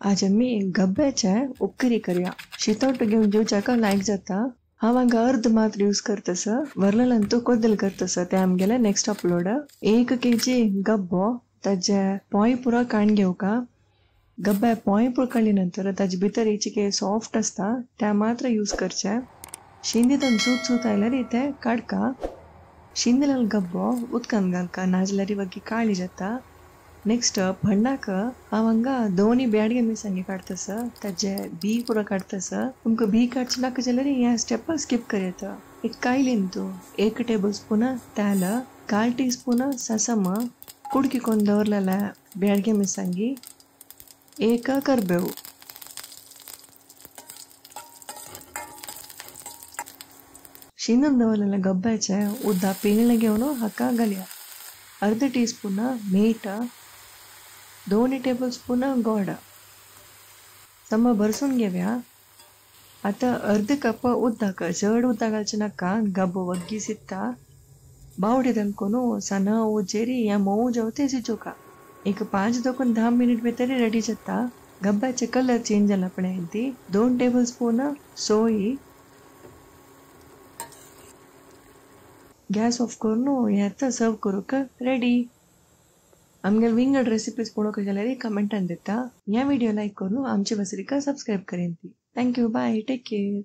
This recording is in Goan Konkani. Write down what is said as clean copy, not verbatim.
आज आमी गब्याचे उक्करी करया. शितोट घेवन जेवच्याक लायक जाता. हांव हांगा अर्द मात्र यूज करतस, वरलेल्यान कोदल करतस. ते आमगेले नेक्स्ट अपलोड. 1 केजी गब्बो ताजे पोय पुरो काण घेवका. गब्बे पोय पुरो काडले नंतर ताजे भितर चिके सॉफ्ट आसता त्या मात्र यूज करचे. शिंदीतून सूत सूत आयल्यार ते काडका. शिंदलेलो गब्बो उदकान घालका, नाजाल्यार वगी काळी जाता. नेक्स्ट भण्णाक हांव हांगा दोनी ब्याडगे मिरसांगे काडतस, ताजे बी पुरो काडतस. तुमकां बी काडचे नाका जाल्यार ह्या स्टेप स्कीप करयता. एक कायलीन तूं 1 टेबल स्पून तेल, 1/4 टी स्पून ससम, कुडकी कोन दवरलेले ब्याडगे मिरसांगी, 1 करबेव. शिंदून दवरलेले गब्ब्याचे उदक पिंगळे घेवन हाका घालया. अर्द टी स्पून मीठ, 2 टेबल स्पून गोड. सम भरसून घेवया. आता अर्द कप उदक, चड उदक घालचें नाका, गब्बो वग्गी सित्ता. बावडी दंकोन सना उजेरी या मोव जावते सिजोका. एक 5 दोकून 10 मिनिट भितर रेडी जाता. गब्ब्याचे कलर चेंज जाला पळय ती. 2 टेबल स्पून सोय. गॅस ऑफ करून हें आतां सर्व करूंक रेडी. आमगेले विंगड रेसिपीज पळोवंक जाल्यार कमेंटान दिता. ह्या व्हिडिओ लायक करून आमचे वसरीका सबस्क्रायब करेन ती. Thank you, bye, take care.